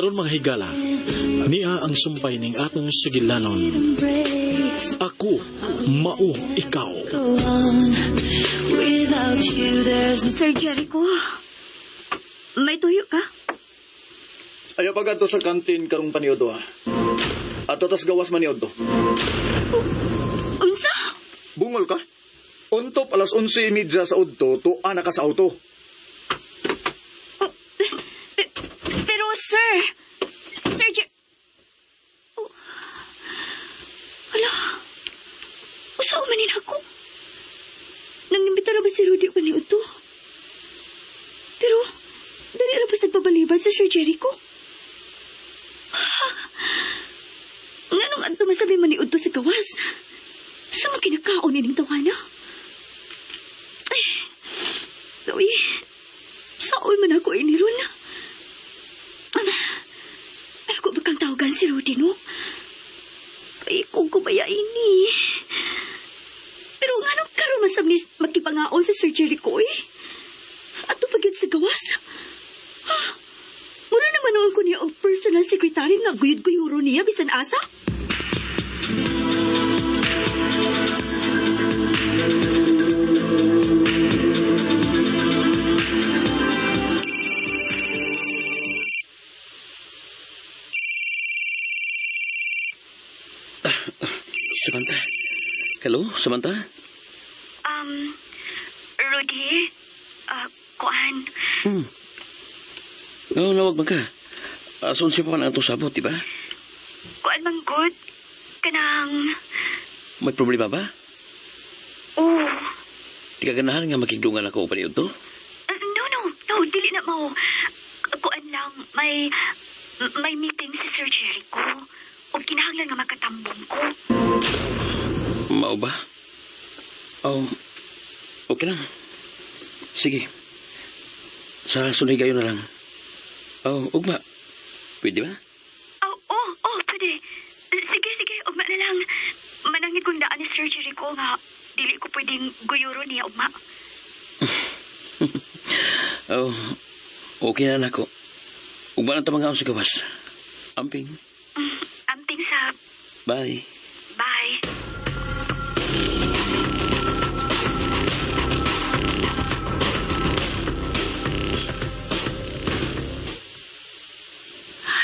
Karon mga higala, niya ang sumpay ning atong sugilanon. Ako, mao ikaw. Without you, there's Sir Jericho, may tuyo ka? Ayaw pag ato sa kantin karong paniodo ha. Ato tas gawas maniodo. Unsa? Bungol ka? Untop alas 11:30 sa udto, tuwa na ka sa auto. Oh, pero sir, Sir Jer... Oh. Ala, usaw manin ako. Nangimbita ra ba si Rudy pa ni Uto? Pero, dali ra ba sa pabaliban sa Sir Jericho? Nganong adto masabi man ni Uto sa gawas? Sa mga kinakaon ining tawana? Ay, Uy, saoy man ako iniron. Ako ba kang tawagan si Rudy, no? Kay kung kumaya ini. Pero nga nung karon masab ni magkipangaon sa Sir Jericho, eh. Ato pa gyud sa gawas. Ah, mura naman noon ko niya og personal secretary nga guyod-guyuro niya bisan asa. Samantha. Hello, Samantha? Rudy, kuan. Oo, nawag man ka. Asun siya pa man ang atong sabot, di ba? Kuan man good. Kanang, May problema ba? oh, Di ka ganahan nga makigdungan ako pa niyo to? No, no, no, dili na mao. Kuan lang, may meeting si Sir Jericho. O kinahanglan nga makatambong ko. Mao ba? Oh, okay lang. Sige. Sa sunod gayon na lang. Oh, ugma. Pwede ba? Oh, pwede. Sige, sige, ugma na lang. Manangit kong daan ni Sir Jericho nga dili ko pwedeng guyuro niya ugma. Oh, okay na nako. Ugma na tamang sa gawas. Amping. Amping sa... Bye. Bye.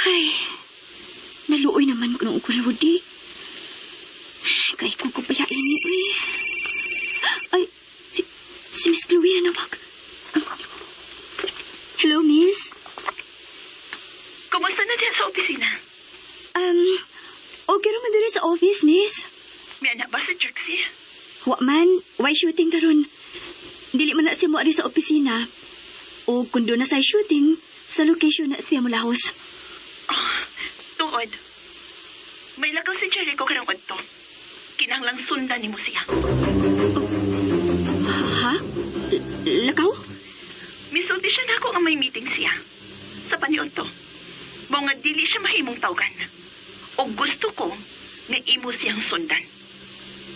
Ay, naluoy naman ko nung ko, Rudy. Kay kung kupayain ni, uy. Ay, si Miss Chloe na nawag. Hello, Miss. Kumusta na diyan sa opisina? Okay raman diri sa office, Miss. May anak ba si Trixie? Wa man, why shooting karon? Dili man na siya mo ari sa opisina. O kung doon na sa shooting, sa location na siya mulahos. Oh, tuod. May lakaw si Jericho karong adto. Kinahanglang sundan nimo siya. Ha? Lakaw? Misulti siya na ako nga may meeting siya. Sa paniod to. Mao nga dili siya mahimong tawgan. O gusto ko nga imo siyang sundan.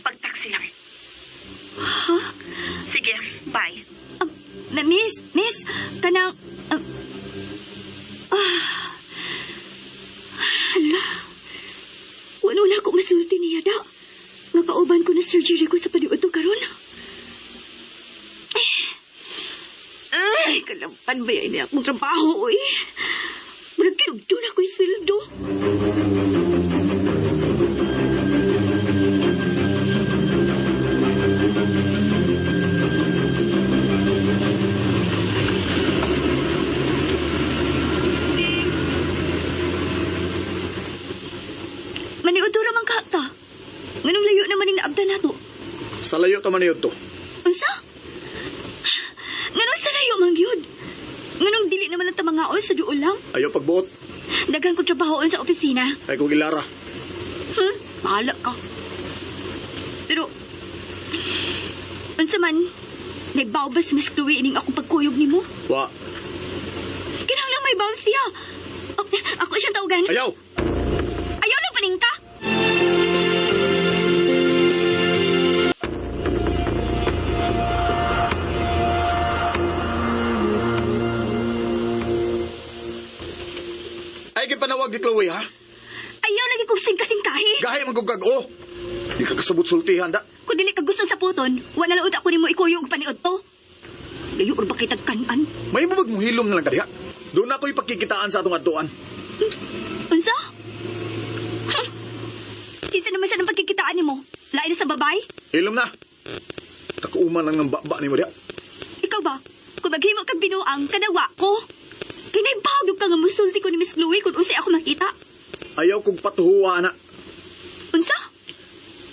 Pagtaksi lang. Ha? Sige, bye. Miss, miss, kanang... Hala. Wala na ako masulti niya da. Nga kauban ko na surgery ko sa paniud to karon. Ay, kalampan ba yan akong trabaho, oy? Murag kinugdo na ko'y sweldo. Maniudto ra man ka ta. Nganong layo naman ning naabdan nato? Sa layo ta maniod to. Unsa? Nganong sa layo man gyud? Nganong dili naman ang tamangaon sa duol lang? Ayaw pagbuot. Daghan ko trabahoon sa opisina. Ay kong ilara. Bahala ka. Pero, unsa man, nagbaw ba si Miss Chloe ining akong pagkuyog nimo? Wa. Kinahanglan may baw siya. Oh, ako siyang tawagan. Ayaw! Ayaw lang paning ka! Ay, Chloe, ha? Ayaw lagi kong singka-singkahi. Gahi man kog kag-o. Di ka kasabot sultihan da. Kung dili ka gusto sa puton, wala laod ako nimo ikuyo og paniod to. Layo or ba kitag kanan? May bubag mong hilom na lang ka diha. Doon ako ipagkikitaan sa atong adtuan. Unsa? Huh. Kinsa naman sa nang pagkikitaan nimo? Lain na sa babay? Hilom na. Takuuman lang ng baba nimo diha. Ikaw ba? Kung maghimo kag binuang, kanawa ko. Kinaibawag ka nga musulti ko ni Miss Chloe kung unsay ako makita. Ayaw kong patuhuwa na. Unsa?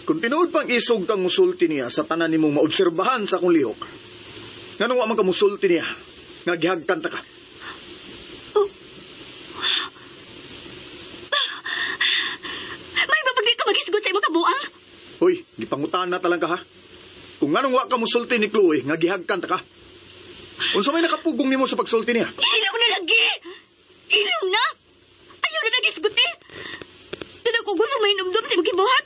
Kung tinuod pang isog kang musulti niya sa tanan nimong maobserbahan sa akong lihok, nganong wa man ka musulti niya, nga gihagkan ta ka. Oh. May babagli ka maghisgot sa imong kabuang? Hoy, gipangutan na talang ka ha. Kung nganong wa ka musulti ni Chloe, nga gihagkan ta ka. Unsa may nakapugong nimo sa pagsulti niya? Hilom na lagi! Hilom na! Ayaw na nagisgot eh! Doon ako gusto may numdum sa imong gibuhat.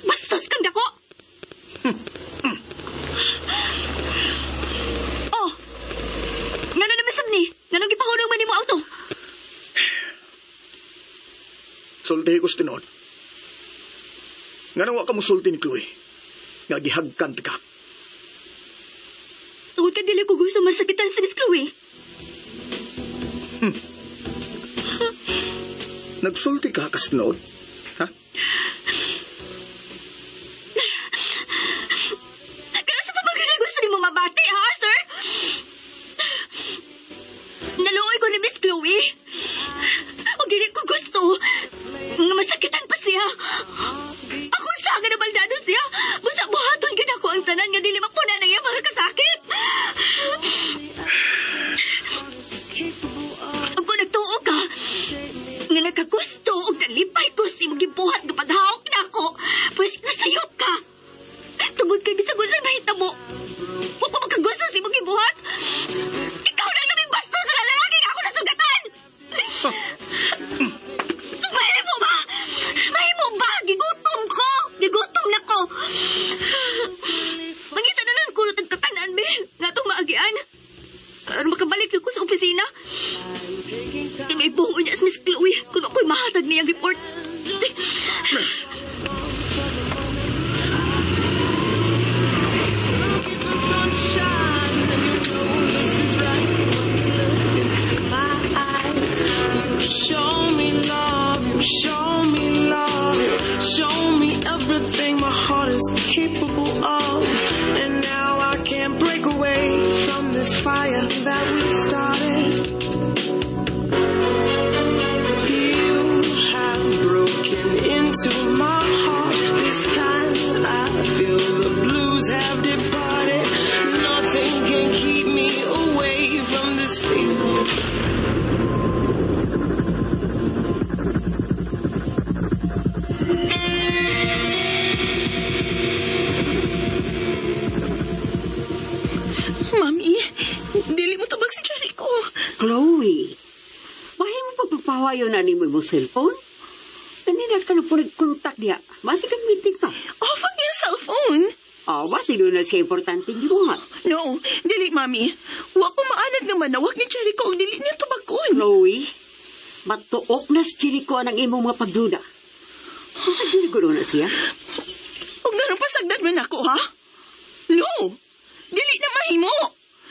Bastos kang dako! Oh! Ngano naman sab ni? Nganong gipahulong man nimo auto? Sultihi ko sa tinuod. Nganong wa ka musulti ni Chloe, nga gihagkan ta ka. Tungod ka dili ko gusto masakitan sa Miss Chloe. Nagsulti ka kas tinuod? Ha? Kaya sa pamagin gusto nimo mabati, ha, sir? Naluoy ko ni Miss Chloe. O dili ko gusto nga masakitan pa siya. Ako sa nga nabaldado siya. Busa buhaton gyud ako ang tanan nga dili mapuna nang iya mga kasakit. Ug kung nagtuo ka, nga nagkagusto og nalipay ko sa imong gibuhat nga paghawak na ako, pues nasayop ka. Tungod kay bisag unsay mahitabo. Wa pa makagusto sa imong gibuhat. Ikaw lang labing bastos sa lalaki nga ako nasugatan. Mahimo ba? Mahimo ba? Gigutom ko. Gigutom na ko. Mangita na lang kulot ang katanan, be. Nga itong maagian. Karon makabalik ko sa opisina. Kay may buong niya si Miss Chloe kung ako'y mahatag niyang report. Show me love, you show me love, you show me everything my heart is capable of. And now I can't break away from this fire that we started. You have broken into my heart. This time I feel the blues have departed. Nothing can keep me away from this feeling. Mami, dili mo tubag si Jericho. Chloe, wahay mo pagpapawayo na nimo imong cellphone? Kanina ka na po nag-contact niya. Masig ang meeting pa. Off ang iyang cellphone. Oh, basig na siya importante gibuhat. No, dili, Mami. Wa ko maanad nga manawag ni Jericho og dili niya tubagon. Chloe, matuok na si Jericho ang imong mga pagduda. Sa Jericho na siya? Og nganong pasagdan man ako, ha? No! Dili na mahimo!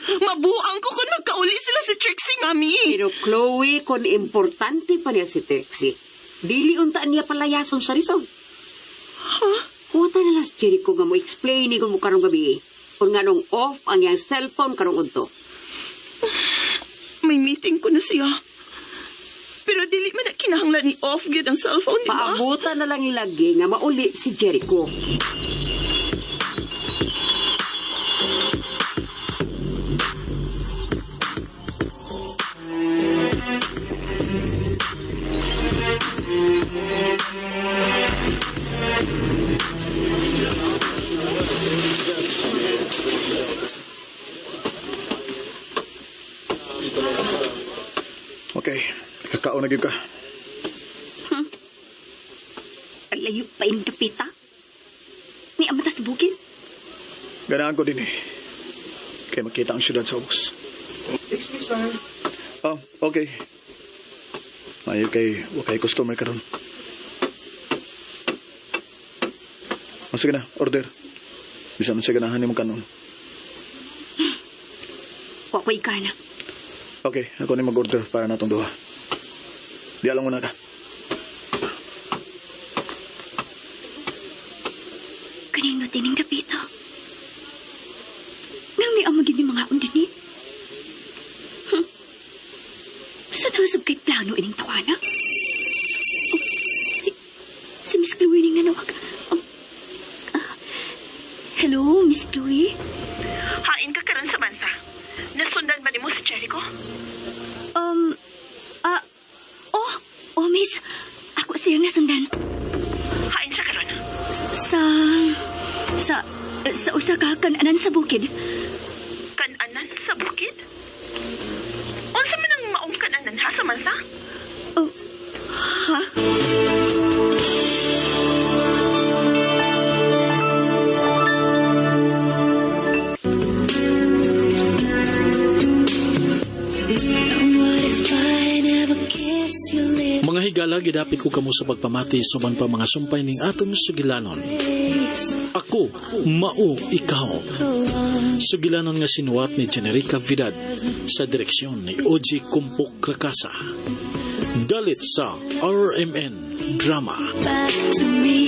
Mabuang ko kung magkauli sila si Trixie, Mami! Pero Chloe, kung importante pa niya si Trixie, dili untaan niya palayason sa risod. Ha? Kuta na lang si Jericho nga mo explain ni kung mo karong gabi. Kung nganong off ang iyang cellphone karong udto. May meeting ko na siya. Pero dili man na kinahanglan ni off gyud ang cellphone, di ba? Paabutan na lang lagi nga mauli si Jericho. Okay, kakao na gyud ka. Ang layo pa imong dapita. Ni amata sa bukid. Ganahan ko din eh. Kaya makita ang syudad sa ubos. Excuse me, sir. Oh, okay. Maayo kay wa kay customer karon. O sige na, order. Bisan unsa ganahan nimo kanon. Wa ko'y gana. Okay, ako ni mag-order para natong duha. Di lang muna ka. Kanino tining dapita? Nganong ni amagin ni mga undin ni? Sa nasab kay plano ining tawana? Oh, si Miss Chloe ning nanawag. Oh, hello, Miss Chloe? Hain ka karon sa bansa. Nasundan ba nimo si Jericho? Oh, Miss. Ako siyang nasundan. Hain siya karon. Sa, sa, sa usa ka kananan sa bukid. Kananan sa bukid? Unsa man ang maong kananan ha sa mansa? Oh, ha? Mga higala, gidapit ko kamo sa pagpamati sa uban pa mga sumpay ning atong sugilanon. Ako, mao ikaw. Sugilanon nga sinuwat ni Generica Vidad sa direksyon ni Oji Kumpok Rakasa. Dalit sa RMN Drama. Back to me.